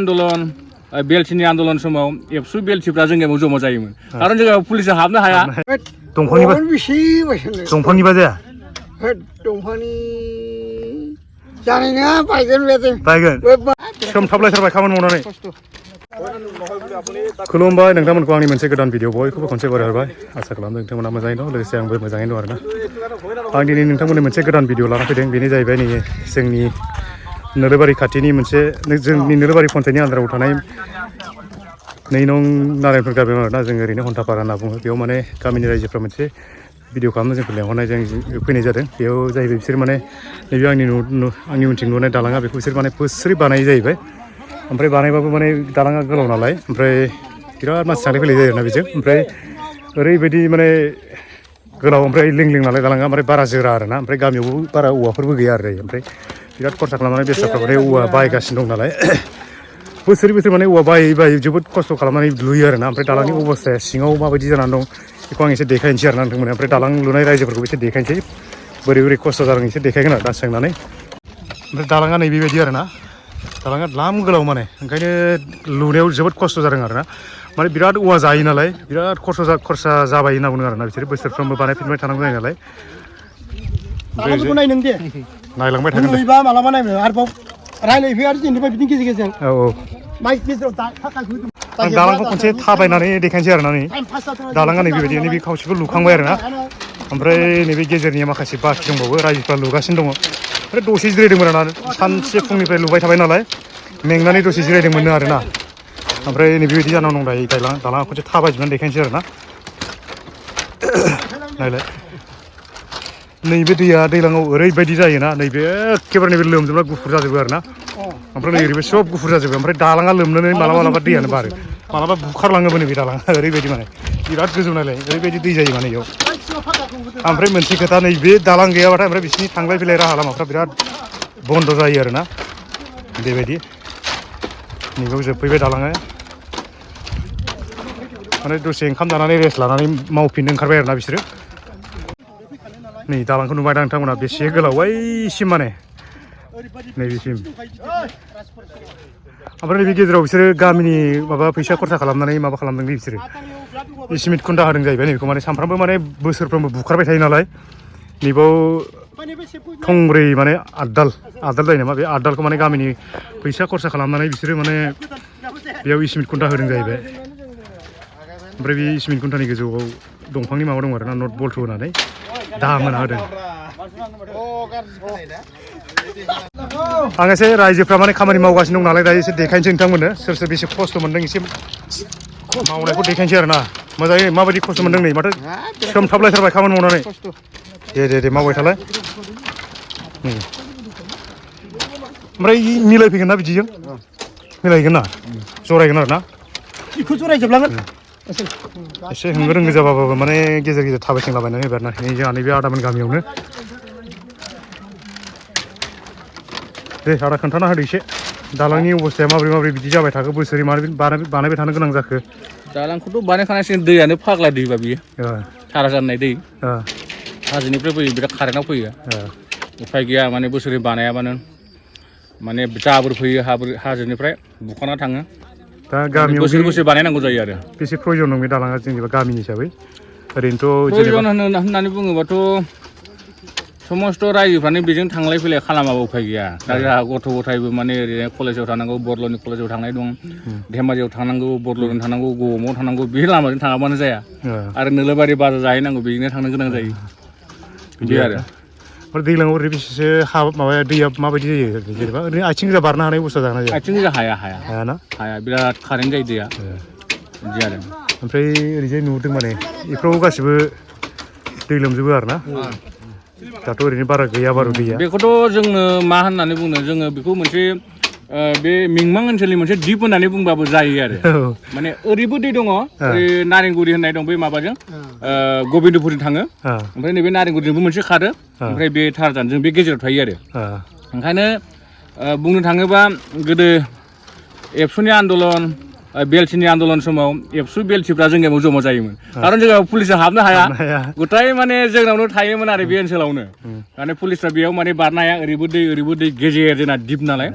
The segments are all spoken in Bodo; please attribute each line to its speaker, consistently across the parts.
Speaker 1: आन्दलन बेलथिनि आन्दलन समाव एबसु बेलथिफ्रा जों गामियाव जमा जायोमोन खारन जोंहा पुलिसा हाबनो हाया
Speaker 2: दंफांनिबा जाया
Speaker 3: दंफांनि जानाय नङा बायगोन
Speaker 2: सोमथाबलायथारबाय खामानि मावनानै खुलुमबाय नोंथांमोनखौ आंनि मोनसे गोदान भिडिअ बयखौबो खनसे बरायहरबाय आसा खालामदों नोंथांमोना मोजाङैनो दं लोगोसे आंबो मोजाङैनो दं आरोना आं दिनै नोंथांमोननो मोनसे गोदान भिडिअ लाना फैदों बेनो जाहैबाय नै जोंनि नोलोबारि खाथिनि मोनसे जोंनि नोलोबारि पन्सायतनि आन्दाराव थानाय 2 नं नारायणपुर गामियाव आरोना जों ओरैनो हन्थापारा होनना बुङो बेयाव माने गामिनि रायजोफ्रा मोनसे भिडिअ खालामनो जोंखौ लेंहरनाय जों फैनाय जादों बेयाव जाहैबाय बिसोर माने नैबे आंनि उनथिं नुनाय दालाङा बेखौ बिसोर माने बोसोरै बानायो जाहैबाय ओमफ्राय बानायबाबो माने दालाङा गोलाव नालाय ओमफ्राय बिराद मानसि थांलाय फैलाय जायो आरोना बेजों ओमफ्राय ओरैबायदि माने गोलाव ओमफ्राय लिं नालाय दालाङा ओमफ्राय बारा जोरा आरोना ओमफ्राय गामियावबो बारा औवाफोरबो गैया आरो ओमफ्राय बिराद खरसा खालामनानै बेसादफ्रा माने औवा बायगासिनो दं नालाय बोसोरै माने औवा बायै जोबोद खस्थ' खालामनानै लुयो आरोना ओमफ्राय दालांनि अबस्थाया सिङाव माबायदि जानानै दं बेखौ आं एसे देखायनोसै आरोना नोंथांमोन ओमफ्राय दालां लुनाय रायजोफोरखौ एसे देखायनोसै बोरै खस्थ' जादों एसे देखायगोन आरो दा सोंनानै ओमफ्राय दालाङा नैबेबायदि आरोना दालाङा द्लाम गोलाव माने ओंखायनो लुनायाव जोबोद खस्थ' जादों आरोना माने बिराद औवा जायो नालाय बिराद खरसा जाबाय होनना बुंदों आरोना बिसोरो बोसोरफ्रोमबो बानायफिनबाय थानांगौ जायो नालाय नायलांबाय थागोन दे
Speaker 3: मालाबा नायनो आरोबाव रायलायफै आरो जेनेबा बिदिनो गेजेर
Speaker 2: औ
Speaker 3: माइ गेजेराव
Speaker 2: आं दालांखौ खनसे थाबायनानै देखायनोसै आरोना नै दालाङा नैबेबायदि नैबे खावसेखौ लुखांबाय आरोना ओमफ्राय नैबे गेजेरनिया माखासे बाखि दंबावो रायजोफ्रा लुगासिनो दङ ओमफ्राय दसे जिरायदोंमोन आरोना सानसे फुंनिफ्राय लुबाय थाबाय नालाय मेंनानै दसे जिरायदोंमोन आरोना ओमफ्राय नैबेबायदि जानानै दं दायो दालाङा खनसे थाबायजोबनानै देखायनोसै आरोना नायलाय नैबे दैया दैज्लाङाव ओरैबायदि जायोना नैबे एखेबारे नैबे लोमजोबना गुफुर जाजोबो आरोना ओमफ्राय नै ओरैबो सब गुफुर जाजोबो ओमफ्राय दालाङा लोमनानै मालाबा दैयानो बारो मालाबा बुखारलाङोबो नैबे दालाङा ओरैबायदि माने बिराद गोजौ नालाय ओरैबायदि दै जायो माने इयाव ओमफ्राय मोनसे खोथा नैबे दालां गैयाबाथाय ओमफ्राय बिसिनि थांलाय फैलाय राहा लामाफ्रा बिराद बन्द' जायो आरोना बेबायदि नैबेयाव जोबफैबाय दालाङा माने दसे ओंखाम जानानै रेस्ट लानानै मावफिननो ओंखारबाय आरोना बिसोरो नै दालांखौ नुबाय दा नोंथांमोना बेसे गोलाव बैसिम माने नैबेसिम ओमफ्राय नैबे गेजेराव बिसोरो गामिनि माबा फैसा खरसा खालामनानै माबा खालामदों बिसोरो सिमेन्ट खुन्था होदों जाहैबाय नैबेखौ माने सानफ्रामबो माने बोसोरफ्रोमबो बुखारबाय थायो नालाय नैबाव थंब्रै माने आददाल जायो नामा बे आददालखौ माने गामिनि फैसा खरसा खालामनानै बिसोरो माने बेयाव सिमेन्ट खुन्था होदों जाहैबाय ओमफ्राय बे सिमेन्ट खुन्थानि गोजौआव दंफांनि माबा दं आरोना नट बल्टु होनानै दामोना होदों आं एसे रायजोफ्रा माने खामानि मावगासिनो दं नालाय दायो एसे देखायनोसै नोंथांमोननो सोर बेसे खस्थ' मोनदों एसे मावनायखौ देखायनोसै आरोना मोजाङै माबायदि खस्थ' मोनदों नै माथो सोमथाबलायथारबाय खामानि मावनानै दे मावबाय थालाय ओमफ्राय मिलायफैगोन ना बिदिजों मिलायगोन ना जरायगोन आरोना
Speaker 3: बेखौ जरायजोबलांगोन
Speaker 2: एसे होंगो दोंगो जाबाबो माने गेजेर थाबायथिंलाबायनानै होबाय आरोना नै जोंहा नैबे आदामोन गामियावनो दे आदा खोन्थाना होदो एसे दालांनि अबस्थाया माबोरै बिदि जाबाय थाखो बोसोरै बानायबाय थानो गोनां जाखो
Speaker 1: दालांखौथ' बानायखानांसिगोन दैयानो फाग्ला दैबा बियो थारा जानाय दै हाजोनिफ्राय फैयो बिराद कारेन्टआव फैयो उफाय गैया माने बोसोरै बानायाबानो माने जाबोर फैयो हाजोनिफ्राय बुखारना थाङो
Speaker 2: दा गामियाव
Speaker 1: बोसोर बानायनांगौ जायो आरो
Speaker 2: बेसे प्रयजन दं बे दालाङा जेनेबा गामिनि हिसाबै ओरैनोथ'
Speaker 1: प्रयजन होननानै बुङोबाथ' समस्त रायजोफ्रानो बेजों थांलाय फैलाय खालामाबा उफाय गैया दा जोंहा गथ' गथायबो माने ओरैनो कलेजाव थांनांगौ बरल'नि कलेजाव थांनाय दं धेमाजियाव थांनांगौ बरल'जों थांनांगौ गौमआव थांनांगौ बे लामाजों थाङाबानो जाया आरो नोलोबारि बाजार जाहैनांगौ बेजोंनो थांनो गोनां जायो बिदि आरो
Speaker 2: ओमफ्राय दैज्लाङाव ओरै बेसेसो माबाया दैया माबायदि जायो जेनेबा ओरैनो आथिं गोजा बारनो हानाय अबस्था जागोन ना
Speaker 1: आथिं गोजा हाया बिराद कारेन्ट जायो दैया बिदि आरो
Speaker 2: ओमफ्राय ओरैजाय नुदों माने बेफ्राव गासिबो दै लोमजोबो आरोना दाथ' ओरैनो बारा गैया बारु दैया
Speaker 1: बेखौथ' जोङो मा होननानै बुंनो जोङो बेखौ मोनसे बे मिंमां ओनसोलनि मोनसे दिप होननानै बुंबाबो जायो आरो माने ओरैबो दै दङ ओरै नारेंगुरि होननाय दं बै माबाजों गबिन्दपुरजों थाङो ओमफ्राय नैबे नारेंगुरिजोंबो मोनसे खारो ओमफ्राय बे थारजानजों बे गेजेराव थायो आरो ओंखायनो बुंनो थाङोबा गोदो एबसुनि आन्दलन बेलथिनि आन्दलन समाव एबसु बेलथिफ्रा जों गामियाव जमा जायोमोन खारन जोंहा पुलिसा हाबनो हाया गथाय माने जोंनावनो थायोमोन आरो बे ओनसोलावनो माने पुलिसफ्रा बेयाव माने बारनो हाया ओरैबो दै गेजेर जोंना दिप नालाय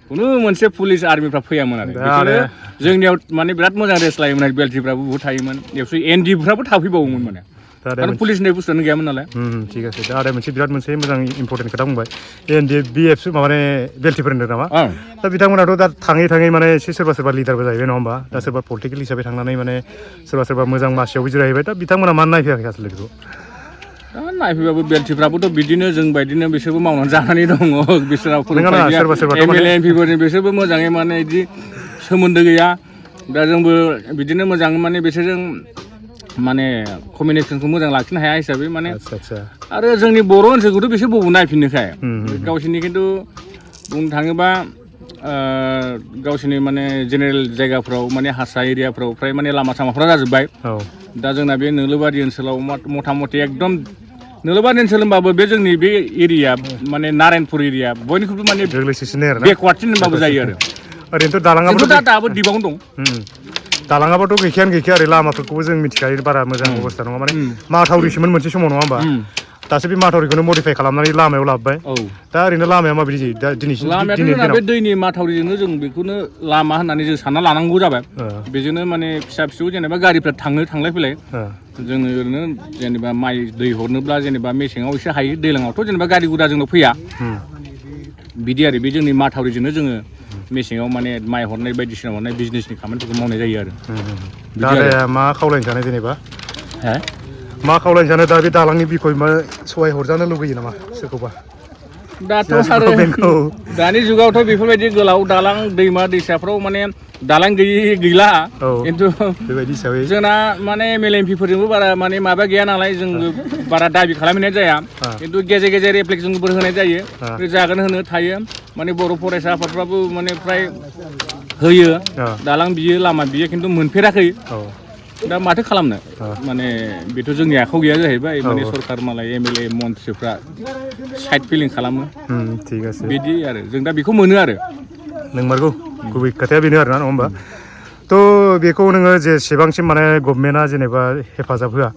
Speaker 1: खुनु मोनसे पुलिस आर्मिफ्रा फैयामोन आरो बिसोरो जोंनियाव माने बिराद मोजां रेस्ट लायोमोन आरो बेल्टिफ्राबो बहुत थायोमोन एबसु एनडिफ्राबो थाफैबावोमोन माने आरो पुलिस होननाय बुस्थुआनो गैयामोन नालाय
Speaker 2: ठीक আছে दा आरो मोनसे बिराद मोनसे मोजां इम्पर्टेन्ट खोथा बुंबाय एनडि बिएफ माने बेल्टिफोर होनदों नामा दा बिथांमोनाथ' दा थाङै थाङै माने एसे सोरबा सोरबा लिडारबो जाहैबाय नङा होमबा दा सोरबा पलिटिकेल हिसाबै थांनानै माने सोरबा सोरबा मोजां मासियावबो जिरायहैबाय दा बिथांमोना मानो नायफैयाखै आसलथे बेखौ
Speaker 1: दा नायफैबाबो बेल्टिफ्राबोथ' बिदिनो जों बायदिनो बिसोरबो मावनानै जानानै दङ बिसोरनाव एमएलए एमपिफोरनि बिसोरबो मोजाङै माने बिदि सोमोन्दो गैया दा जोंबो बिदिनो मोजाङै माने बिसोरजों माने कमिउनिकेसनखौ मोजां लाखिनो हाया हिसाबै माने आरो जोंनि बर' ओनसोलखौथ' बिसोर बबाव नायफिननोखाय गावसोरनि खिन्थु बुंनो थाङोबा गावसोरनि माने जेनेरेल जायगाफ्राव माने हारसा एरियाफ्राव फ्राय माने लामा सामाफ्रा जाजोब्बाय दा जोंना बे नोलोबारि ओनसोलाव मथा मथि एकदम नोलोबारि ओनसोल होनबाबो बे जोंनि बे एरिया माने नारायणपुर एरिया बयनिख्रुइबो माने बेकवार्डसिन होनबाबो जायो आरो
Speaker 2: ओरैनोथ' दालाङाबोथ'
Speaker 1: दाबो दिबावनो दं
Speaker 2: दालाङाबोथ' गैखायानो गैखाया आरो लामाफोरखौबो जों मिथिखायो बारा मोजां अबस्था नङा माने माथावरिसोमोन मोनसे समाव नङा होमबा दासो बे माथावरिखौनो मडिफाइ खालामनानै लामायाव लाबोबाय दा ओरैनो लामाया माबायदि जायो दा दिनैसिम
Speaker 1: लामायाथ' बे दैनि माथावरिजोंनो जों बेखौनो लामा होननानै जों सानना लानांगौ जाबाय बेजोंनो माने फिसा फिसौ जेनेबा गारिफ्रा थांलाय फैलाय जोङो ओरैनो जेनेबा माइ दै हरनोब्ला जेनेबा मेसेङाव एसे हायो दैज्लाङावथ' जेनेबा गारि गुरा जोंनाव फैया बिदि आरो बे जोंनि माथावरिजोंनो जोङो मेसेङाव माने माइ हरनाय बायदिसिना हरनाय बिजनेसनि खामानिफोरखौ मावनाय जायो आरो
Speaker 2: दा मा खावलायनो सानो जेनेबा मा खावलायनो सानो दा बे दालांनि बिखय मा सहाय हरजानो लुगैयो नामा सोरखौबा
Speaker 1: दाथ' आरो दानि जुगावथ' बेफोरबायदि गोलाव दालां दैमा दैसाफ्राव माने दालां गैला खिन्थु
Speaker 2: बेबायदि हिसाबै
Speaker 1: जोंना माने एमएलए एमपिफोरजोंबो बारा माने माबा गैया नालाय जोंबो बारा दाबि खालामहैनाय जाया खिन्थु गेजेर गेजेर एप्लिकेसनफोर होनाय जायो जागोन होनो थायो माने बर' फरायसा आफादफ्राबो माने फ्राय होयो दालां बियो लामा बियो खिन्थु मोनफेराखै दा माथो खालामनो माने बेथ' जोंनि आखायाव गैया जाहैबाय माने सरखार मालाय एमएलए मन्थ्रिफ्रा साइड फिलिं खालामो
Speaker 2: ठीक আছে
Speaker 1: बिदि आरो जों दा बेखौ मोनो आरो
Speaker 2: नोंमारगौ गुबै खोथाया बेनो आरोना नङा होमबा थ' बेखौ नोङो जेसेबांसिम माने गभर्नमेन्टआ जेनेबा हेफाजाब होआ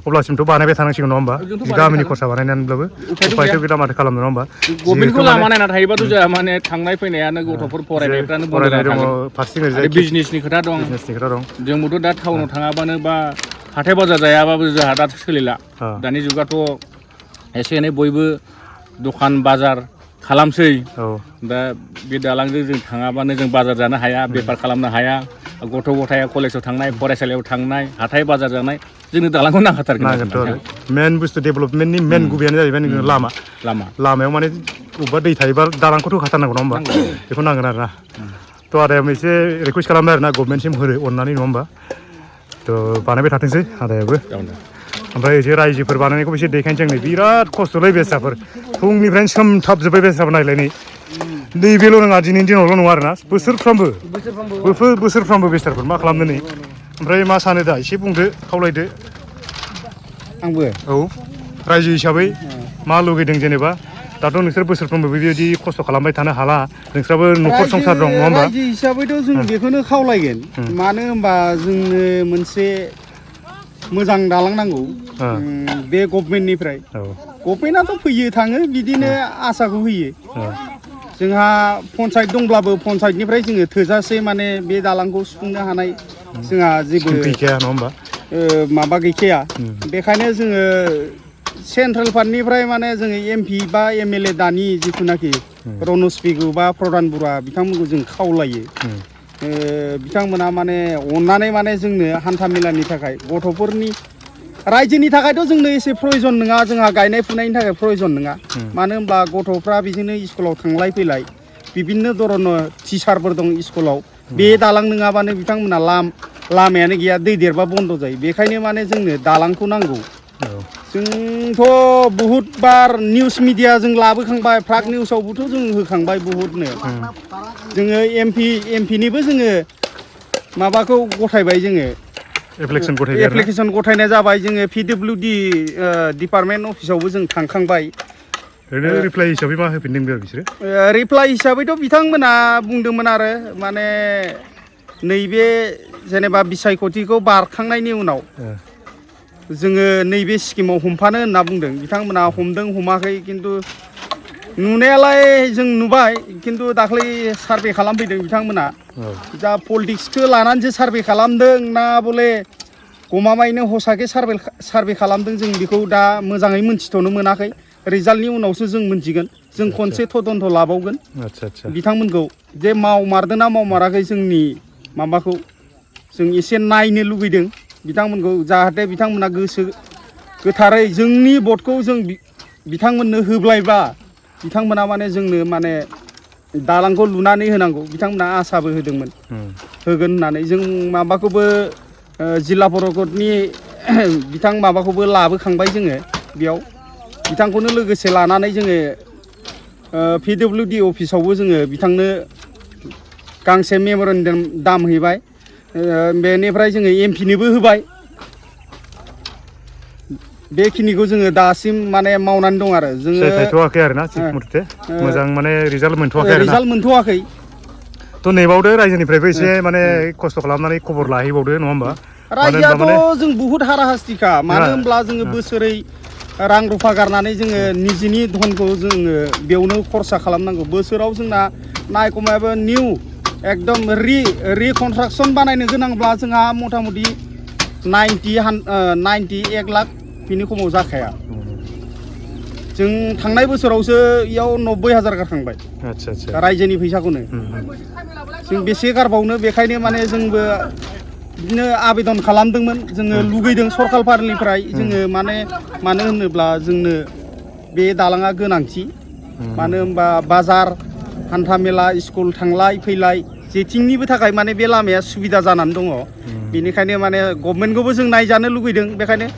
Speaker 2: अब्लासिमथ' बानायबाय थानांसिगोन नङा होमबा गामिनि खरसा बानायनानैब्लाबो उफायथ' गैला माथो खालामनो नङा होमबा
Speaker 1: गभर्नमेन्टखौ लामा नायना थायोबाथ' जोंहा माने थांनाय फैनायानो गथ'फोर फरायनायफ्रानो बन्द जाना थागोन आरो बिजनेसनि खोथा दं जोंबोथ' दा टाउनाव थाङाबानो बा हाथाय बाजार जायाबाबो जोंहा दा सोलिला दानि जुगाथ' एसे एनै बयबो दखान बाजार खालामसै दा बे दालांजों जों थाङाबानो जों बाजार जानो हाया बेफार खालामनो हाया गथ' गथाया कलेजाव थांनाय फरायसालियाव थांनाय हाथाय बाजार जानाय जोंनो दालांखौ नांखाथारगोन
Speaker 2: मेन बुस्थु डेभेलपमेन्टनि मेन गुबैयानो जाहैबाय नोङो लामायाव माने बबेबा दै थायोबा दालांखौथ' होखाथारनांगौ नङा होमबा बेखौ नांगोन आरोना थ' आदाया एसे रिकुवेस्ट खालामबाय आरोना गभर्नमेन्टसिम होनो अननानै नङा होमबा थ' बानायबाय थाथोंसै आदायाबो ओमफ्राय एसे रायजोफोर बानायनायखौबो एसे देखायनोसै आंनो बिराद खस्थ'लै बेस्राफोर फुंनिफ्रायनो सोमथाबजोब्बाय बेस्राफोर नायलाय नैबेल' नङा दिनैनि दिनावल' नङा आरोना बोसोरफ्रामबो बेस्राफोर मा खालामनो नै ओमफ्राय मा सानो दा एसे बुंदो खावलायदो
Speaker 3: आंबो
Speaker 2: रायजो हिसाबै मा लुगैदों जेनेबा दाथ' नोंसोर बोसोरफ्रोमबो बेबायदि खस्थ' खालामबाय थानो हाला नोंस्राबो न'खर संसार दं नङा होमबा
Speaker 3: रायजो हिसाबैथ' जों बेखौनो खावलायगोन मानो होनबा जोंनो मोनसे मोजां दालां नांगौ बे गभर्नमेन्टनिफ्राय गभर्नमेन्टआथ' फैयो थाङो बिदिनो आसाखौ होयो जोंहा पन्सायत दंब्लाबो पन्सायतनिफ्राय जोङो थोजासे माने बे दालांखौ सुफुंनो हानाय जोंहा जेबो
Speaker 2: गैखाया नङा होमबा
Speaker 3: माबा गैखाया बेखायनो जोङो सेन्ट्रेल फान्डनिफ्राय माने जोङो एमपि बा एमएलए दानि जिथुनाखि रनज पेगु बा प्रधान बरुवा बिथांमोनखौ जों खावलायो बिथांमोना माने अननानै माने जोंनो हान्था मेलानि थाखाय गथ'फोरनि रायजोनि थाखायथ' जोंनो एसे प्रयजन नङा जोंहा गायनाय फुनायनि थाखाय प्रयजन नङा मानो होनब्ला गथ'फ्रा बेजोंनो स्कुलाव थांलाय फैलाय बिभिन्न धरन टिचारफोर दं स्कुलाव बे दालां नङाबानो बिथांमोना लामायानो गैया दै देरबा बन्द जायो बेखायनो माने जोंनो दालांखौ नांगौ जोंथ' बहुद बार निउस मिडिया जों लाबोखांबाय प्राग निउसावबोथ' जों होखांबाय बहुदनो जोङो एमपिनिबो जोङो माबाखौ गथायबाय जोङो एप्लिकेसन गथायनाय जाबाय जोङो पिडब्लिउडि डिपार्टमेन्ट अफिसावबो जों थांखांबाय
Speaker 2: ओरैनो रिप्लाइ हिसाबै मा होफिनदों बिसोरो
Speaker 3: रिप्लाइ हिसाबैथ' बिथांमोना बुंदोंमोन आरो माने नैबे जेनेबा बिसायख'थिखौ बारखांनायनि उनाव जोङो नैबे स्किमाव हमफानो होनना बुंदों बिथांमोना हमदों हमाखै खिन्थु नुनायालाय जों नुबाय खिन्थु दाख्लै सार्भे खालामफैदों बिथांमोना जा पलिटिक्सखौ लानानैसो सार्भे खालामदों ना बले गमामायैनो हसाके सार्भे खालामदों जों बेखौ दा मोजाङै मोनथिथ'नो मोनाखै रिजाल्टनि उनावसो जों मोनथिगोन जों खनसे तदन्त लाबावगोन बिथांमोनखौ जे मावमारदों ना मावमाराखै जोंनि माबाखौ जों एसे नायनो लुबैदों बिथांमोनखौ जाहाथे बिथांमोना गोसो गोथारै जोंनि भटखौ जों बिथांमोननो होब्लायबा बिथांमोना माने जोंनो माने दालांखौ लुनानै होनांगौ बिथांमोना आसाबो होदोंमोन होगोन होननानै जों माबाखौबो जिल्ला परिषदनि बिथां माबाखौबो लाबोखांबाय जोङो बेयाव बिथांखौनो लोगोसे लानानै जोङो PWD अफिसावबो जोङो बिथांनो गांसे मेम'रेन्डाम दाम हैबाय बेनिफ्राय जोङो MP-नोबो होबाय बेखिनिखौ जोङो दासिम माने मावनानै दं आरो जोङो
Speaker 2: थायथ'वाखै आरो ना थिग मथे मोजां माने रिजाल्ट मोनथ'वाखै आरो
Speaker 3: रिजाल्ट मोनथ'वाखै
Speaker 2: थ' नेबावदो रायजोनिफ्रायबो एसे माने खस्थ' खालामनानै खबर लाहैबावदो नङा होमबा
Speaker 3: रायजोआथ' जों बुहुत हाराहास्तिखा मानो होनब्ला जोङो बोसोरै रां रुफा गारनानै जोङो निजिनि धनखौ जोङो बेयावनो खरसा खालामनांगौ बोसोराव जोंना नायखमायाबो निउ एकदम रिकनस्ट्राक्सन बानायनो गोनांब्ला जोंहा मथा मथि 90 1 लाख बिनि खमाव जाखाया जों थांनाय बोसोरावसो इयाव 90,000 गारखांबाय रायजोनि फैसाखौनो जों बेसे गारबावनो बेखायनो माने जोंबो बिदिनो आवेदन खालामदोंमोन जोङो लुगैदों सरकारनिफ्राय जोङो मानो होनोब्ला जोंनो बे दालाङा गोनांथि मानो होनबा बाजार हान्था मेला स्कुल थांलाय फैलाय जेथिंनिबो थाखाय माने बे लामाया सुबिदा जानानै दङ बेनिखायनो माने गभर्नमेन्टखौबो जों नायजानो लुगैदों बेखायनो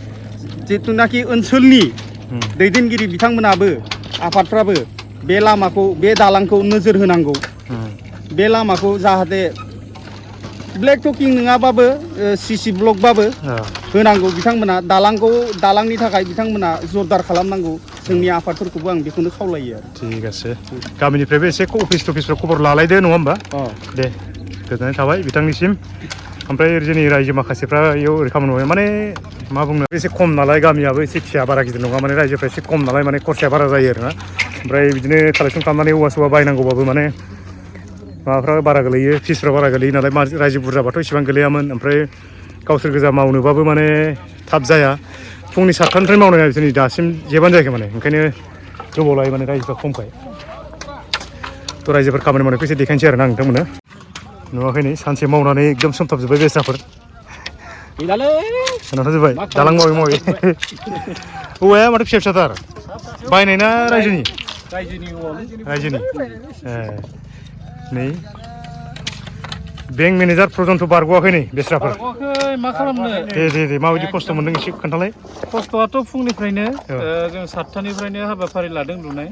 Speaker 3: जिथुनाखि ओनसोलनि दैदेनगिरि बिथांमोनाबो आफादफ्राबो बे लामाखौ बे दालांखौ नोजोर होनांगौ बे लामाखौ जाहाथे ब्लेक टकिं नङाबाबो CC ब्लकबाबो होनांगौ बिथांमोना दालांनि थाखाय बिथांमोना जरदार खालामनांगौ जोंनि आफादफोरखौबो आं बेखौनो खावलायो आरो
Speaker 2: थिग আছে गामिनिफ्रायबो एसे अफिसफ्राव खबर लालायदो नङा होमबा दे गोजोननाय थाबाय बिथांनिसिम ओमफ्राय जोंनि रायजो माखासेफ्रा इयाव ओरै खामानि मावो माने मा बुंनो एसे खम नालाय गामियाबो एसे फिसा बारा गिदिर नङा माने रायजोफ्रा एसे खम नालाय माने खरसाया बारा जायो आरोना ओमफ्राय बिदिनो कालेक्सन खालामनानै औवा सौवा बायनांगौबाबो माने माबाफ्रा बारा गोलैयो फिसफ्रा बारा गोलैयो नालाय रायजो बुरजाबाथ' इसेबां गोलैयामोन ओमफ्राय गावसोर गोजा मावनोबाबो माने थाब जाया फुंनि 7टानिफ्राय मावनाय दिनै दासिम जेबानो जायाखै माने ओंखायनो गोबाव लायो माने रायजोफ्रा खमखाय थ' रायजोफोर खामानि मावनायखौ एसे देखायनोसै आरो ना नोंथांमोननो नुवाखै नै सानसे मावनानै एकदम सोमथाबजोब्बाय बेस्राफोर सोनाबजोब्बाय दालां मावै औवाया माथो फिसा फिसाथार बायनाय ना रायजोनि नै बेंक मेनेजार पर्यन्त बारग'वाखै नै बेस्राफोर
Speaker 1: मा खालामनो
Speaker 2: दे माबायदि खस्थ' मोनदों एसे खोन्थालाय
Speaker 1: खस्थ'आथ' फुंनिफ्रायनो जों 7टानिफ्रायनो हाबाफारि लादों लुनाय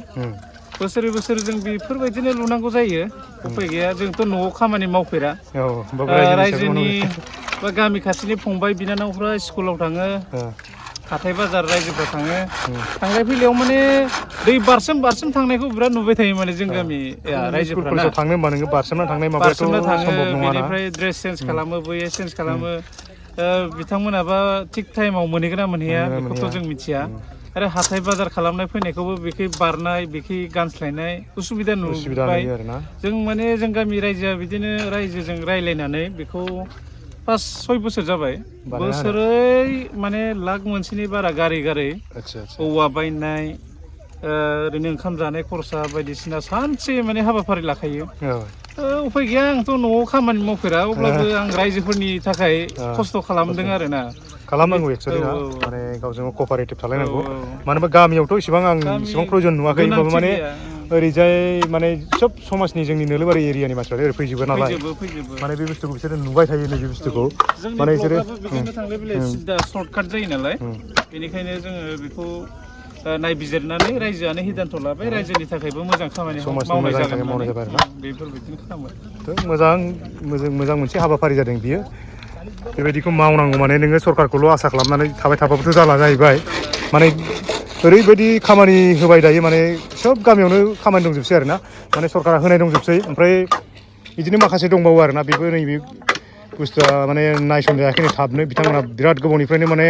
Speaker 1: बोसोरै जों बेफोरबायदिनो लुनांगौ जायो उफाय गैया जोंथ' न'आव खामानि मावफेरा रायजोनि बा गामि खाथिनि फंबाय बिनानावफ्रा स्कुलाव थाङो हाथाय बाजार रायजोफ्राव थाङो थांलाय फैलायाव माने दै बारसोम थांनायखौ बिराद नुबाय थायो माने जों गामि रायजोफ्रा
Speaker 2: थांनो होनबा नोङो बारसोमना थांनाय माबायाथ' सम्भब नङा
Speaker 1: बेनिफ्राय ड्रेस चेन्ज खालामो बैयो चेन्ज खालामो बिथांमोनाबा थिग टाइमाव मोनहैगोन ना मोनहैया बेखौथ' जों मिथिया आरो हाथाय बाजार खालामनाय फैनायखौबो बेखै बारनाय बेखै गानस्लायनाय उसुबिदा नुबाय जों माने जों गामि रायजोआ बिदिनो रायजोजों रायज्लायनानै बेखौ 5-6 बोसोर जाबाय बोसोरै माने लाख मोनसेनि बारा गारै औवा बायनाय ओरैनो ओंखाम जानाय खरसा बायदिसिना सानसे माने हाबाफारि लाखायो उफाय गैया आंथ' न'आव खामानि मावफेरा अब्लाबो आं रायजोफोरनि थाखाय खस्थ' खालामदों आरोना
Speaker 2: खालामनांगौ एक्सुवेलि माने गावजों कपारेटिभ थालायनांगौ मानो होनबा गामियावथ' इसेबां प्रयजन नुवाखै होमबाबो माने ओरैजाय माने सब समाजनि जोंनि नोलोबारि एरियानि मानसिफ्रा ओरै फैजोबो नालाय माने बे बुस्थुखौ बिसोरो नुबाय थायो नैबे बुस्थुखौ माने बिसोरो
Speaker 1: बिदिनो थांलाय फैलाय सिदा सर्टकाट जायो नालाय बेनिखायनो जोङो बेखौ नायबिजिरनानै रायजोआनो हिदान्त' लाबाय रायजोनि थाखायबो मोजां खामानि मावनाय जागोन बेफोरबायदिनो खालामबाय
Speaker 2: मोजां मोनसे हाबाफारि जादों बियो बेबायदिखौ मावनांगौ माने नोङो सरकारखौल' आसा खालामनानै थाबाय थाबाबोथ' जाला जाहैबाय माने ओरैबायदि खामानि होबाय दायो माने सब गामियावनो खामानि दंजोबसै आरोना माने सरकारा होनाय दंजोबसै ओमफ्राय बिदिनो माखासे दंबावो आरोना बेबो नैबे बुस्थुआ माने नायसनजायाखै थाबनो बिथांमोना बिराद गोबावनिफ्रायनो माने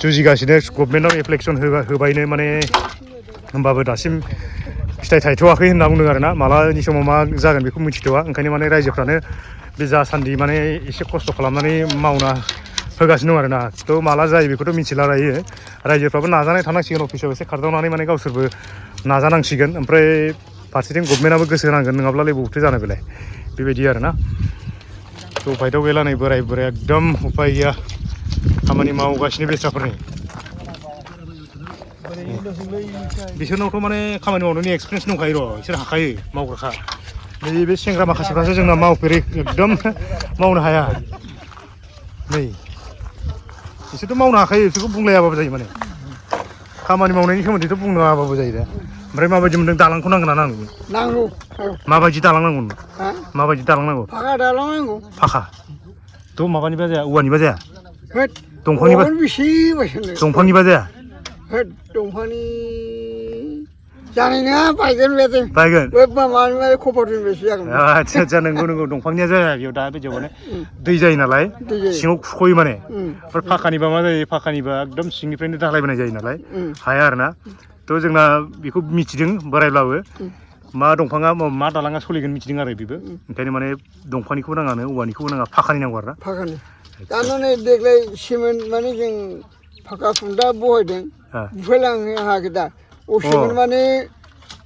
Speaker 2: जुजिगासिनो गभर्नमेन्टआव एप्लिकेसन होबायनो माने होमबाबो दासिम फिथाइ थायथ'वाखै होनना बुंदों आरो ना मालानि समाव मा जागोन बेखौ मिथिथ'वा ओंखायनो माने रायजोफ्रानो बे जासान्दि माने एसे खस्थ' खालामनानै मावना होगासिनो दं आरो ना थ' माला जायो बेखौथ' मिथिला दायो रायजोफ्राबो नाजानाय थानांसिगोन अफिसाव एसे खारदावनानै माने गावसोरबो नाजानांसिगोन ओमफ्राय फारसेथिं गभमेन्टआबो गोसो होनांगोन नङाब्लालाय बबेथो जानो बेलाय बेबायदि आरो ना थ' उफायथ' गैला नै बोराय बोराय एकदम उफाय गैया खामानि मावगासिनो बेस्राफोरनि बिसोरनावथ' माने खामानि मावनायनि एक्सपिरियेन्स दंखायो र' बिसोर हाखायो मावग्राखा बे सेंग्रा माखासेफ्रासो जोंना मावफेरै एकदम मावनो हाया नै बिसोरथ' मावनो हाखायो बिसोरखौ बुंलायाबाबो जायो माने खामानि मावनायनि सोमोन्दैथ' बुंनो हाबाबो जायो दा ओमफ्राय माबायदि मोनदों दालांखौ नांगोन ना नांगौ
Speaker 3: नांगौ
Speaker 2: माबायदि दालां नांगौ माबायदि दालां नांगौ
Speaker 3: फाखा दालां नांगौ
Speaker 2: फाखा थ' माबानिबा जाया औवानिबा जाया
Speaker 3: होद
Speaker 2: दंफांनिबा
Speaker 3: बेसे बायसनो
Speaker 2: दंफांनिबा जाया
Speaker 3: होद दंफांनि जानाय नङा बायगोन बे
Speaker 2: बायगोन
Speaker 3: बे माबानिफ्राय खबरजों बेसे जागोन
Speaker 2: आदसा आदसा नंगौ दंफांनिया जाया बेयाव दा बिदियाव माने दै जायो नालाय सिङाव खुख'यो माने ओमफ्राय फाखानिबा मा जायो फाखानिबा एकदम सिंनिफ्रायनो दालायबोनाय जायो नालाय हाया आरो ना थ' जोंना बेखौ मिथिदों बोरायब्लाबो मा दंफाङा मा दालाङा सोलिगोन मिथिदों आरो बेबो ओंखायनो माने दंफांनिखौ नाङानो औवानिखौबो नाङा फाखानि नांगौ आरो ना
Speaker 3: फाखानि दानानै देग्लाय सिमेन्ट माने जों फाखा खुन्था बहायदों बुफायलांनो हायाखै दा सिमेन्ट माने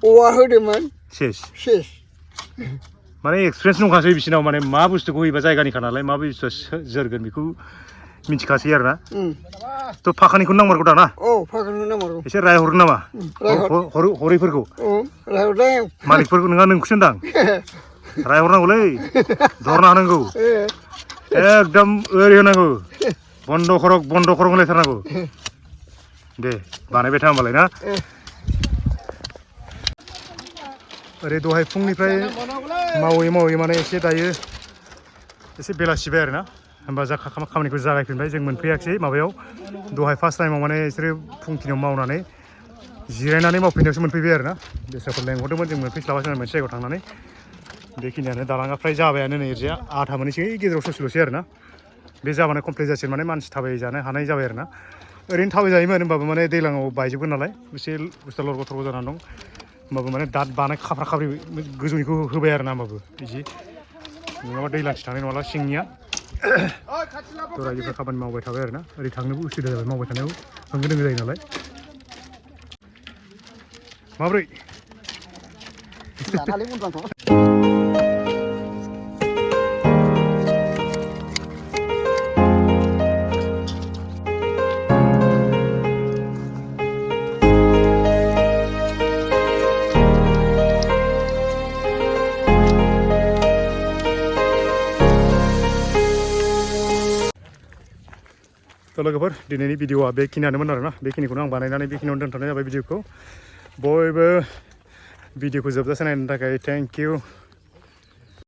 Speaker 3: औवा होदोंमोन सेस
Speaker 2: माने एक्सपिरियेन्स दंखासै बिसिनाव माने मा बुस्थुखौ होयोबा जायगानिखा नालाय मा बुस्थुआ जोरगोन बेखौ मिथिखासै आरो ना थ' फाखानिखौनो नांमारगौ दा ना
Speaker 3: औ फाखानिखौनो नांमारगौ
Speaker 2: एसे रायहरो नामा हरैफोरखौ मालिकफोरखौ नोंहा नोंखौसो होनदां रायहरनांगौलै धरना होनांगौ एकदम ओरै होनांगौ बन्द' खरक होनलायथारनांगौ दे बानायबाय था होमबालाय ना ओरै दहाय फुंनिफ्राय मावै माने एसे दायो एसे बेलासिबाय आरो ना होमबा खामानिखौ जागायफिनबाय जों मोनफैयाखिसै माबायाव दहाय फार्स्ट टाइमाव माने बिसोरो फुंखिनियाव मावनानै जिरायनानै मावफैनायावसो मोनफैबाय आरो ना दस्राफोर लेंहरदोंमोन जों मोनफैस्लाबासै मोनसे जायगायाव थांनानै बेखिनियानो दालाङा फ्राय जाबायानो नै ओरैजाय आधा मोनैसै गेजेराव ससेल'सै आरो ना बे जाबानो कमप्लिट जासिगोन माने मानसि थाबायजानो हानाय जाबाय आरो ना ओरैनो थाबायजायोमोन होमबाबो माने दैज्लाङाव बायजोबगोन नालाय एसे बुस्थुआ लरग' थरग' जानानै दं होमबाबो माने दाद बानाय खाफ्रा खाफ्रि गोजौनिखौ होबाय आरो ना होमबाबो बिदि नङाबा दैलांथि थानाय नङाला सिंनिया थ' रायजोफ्रा खामानि मावबाय थाबाय आरो ना ओरै थांनोबो उसुबिदा जाबाय मावबाय थानायाव होंगो दोंगो जायो नालाय माब्रै थ' लोगोफोर दिनैनि भिडिअआ बेखिनियानोमोन आरोना बेखिनिखौनो आं बानायनानै बेखिनियावनो दोनथ'नाय जाबाय भिडिअखौ बयबो भिडिअखौ जोबजासे नायनो थाखाय थेंक इउ